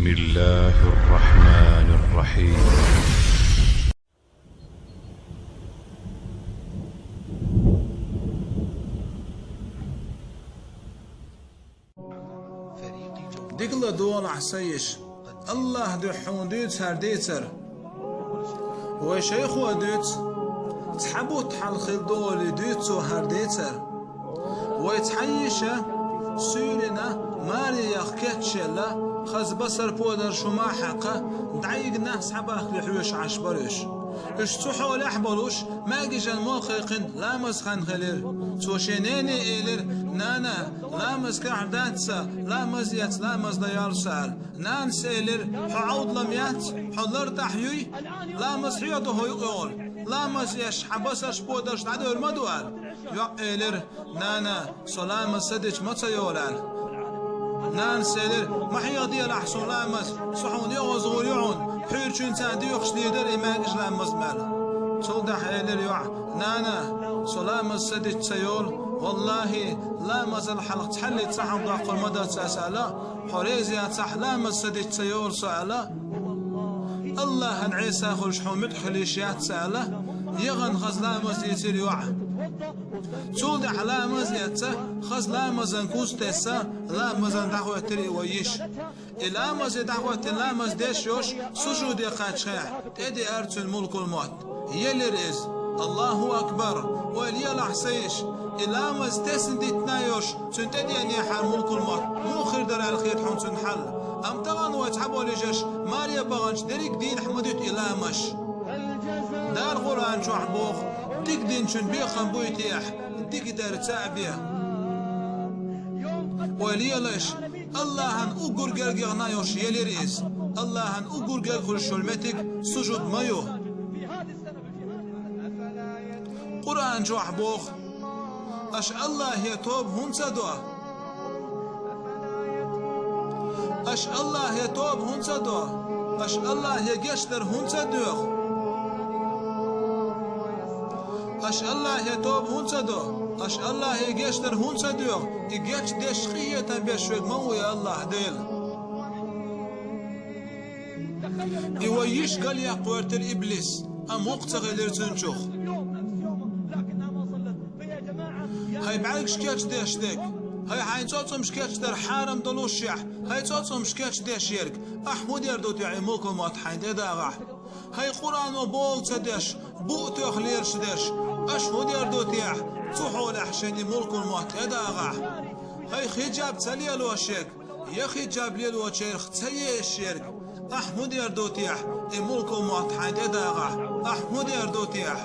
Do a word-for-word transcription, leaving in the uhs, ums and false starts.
بسم الله الرحمن الرحيم. Дика ладогӀалахь, са йиша. АллахӀ дуьхьа хьуна дуьйцу хӀара дийцар. Вай шайхо а дуьйцу, цхьа бутт хьалха хилла ду олий дуьйцу цо хӀара дийцар. Вай цхьа йиша суьйрана маре яха кечъелла, хаза басар подар шу ма хьаькхна, дӀайигна схьабахкале хьоьжуш Ӏаш бара уьш. Уьш цу хьолехь болуш, маьждиган молла кхайкхина ламаз хан хилира. Цо шен нене элира: «Нана, ламаз кахь дац сан, ламаз эца, ламаз дан йолу сан», — аьлла. Нанас элира: «Хьо Ӏовдалан яц, хьо лар тӀехь юй, ламаз хьехадо хьо юкъа, ламаз эцча хьан басарш, подарш дӀадевр ма ду», — аьлла. ЙоӀ элира: «Нана, со ламаз ца дича ма ца йолу», — аьлла. Нанас элира: «Ма хьехаделахь суна ламаз, со хьуна йовза гӀур ю хьуна, хьуьйрачуьнца доьхуш дийр дара и маьждиган ламаз», — аьлла. Цул тӀаьхьа элира йоӀа: «Нана, со ламаз ца дича ца йолу, валлахӀи, ламазал хьалха цхьаллица цхьа хӀума доккхур ма дац ас», — аьлла. «Хьо реза яцахь, ламаз ца дича ца йолу со», — аьлла. «АллахӀан Ӏеса хуьлуш хьуна муьтӀахь хила йиш яц», — аьлла, яхана хаза ламаз дийцира йоӀа. Цул тӀаьхьа ламаз эцна, хаза ламазан куц тесна, ламазан дӀахӀоьттира и вай йиша. И ламазе дӀахӀоьттина, ламаз деш йолуш, сужуде кхаьччахьана, тӀедеара цуьнан мулкул-мотт. Елира иза. АллахӀу акбар! Ойла елахь, са йиша, и ламаз тесна дитина йолуш, цуьнан тӀедеанехьара мулкул-мотт муха хир дара аьлла хета хьуна цуьнан хьал. Амма тахана вай цхьаболу йижарш маре баханчу дерриг дийнахь ма дуьту и ламазаш. Дала Къуръан чохь боху: «Дика динчун бекхам буй техьа, дика дар ца а бен». Ойла елаш, АллахӀан уггар гергахь йолуш елира иза. АллахӀан уггар гергахь хуьлуш йолу меттиг сужуд ма ю. Къуръан чохь боху: «Аша АллахӀе тоба хӀунда ца до? Аша АллахӀе тоба хӀунда ца до? Аша АллахӀе гечдар хӀунда ца доьху? Аша АллахӀе тоба хӀунда ца до? Аша АллахӀе гечдар хӀунда ца доьху? И гечдеш, къинхетам беш верг ма ву и АллахӀ Дела». И вай йиша галъяккха гӀоьртира иблис, амма вукху ца хилира цуьнан чух. Хьайн бӀаьргаш кечдеш дерг, хьайн хьайн цӀоцкъамаш кечдар хьарам долушшехь, хьайн цӀоцкъамаш кечдеш ерг, ахь хӀун дер ду техьа и мулкул-мотт хьайн тӀедагӀахь? Хьайн Къуръано боху ца деш, буъ тоьхна лелаш дерш, аша хӀун дер ду техьа, цу хьолехь шен и мулкул-мотт тӀедагӀахь? Хьайн хиджаб ца лелош ерг, я хиджаб лелочарах ца езаш ерг, ахь хӀун дер ду техьа, и мулкул-мотт хьайн тӀедагӀахь, ахь хӀун дер ду техьа?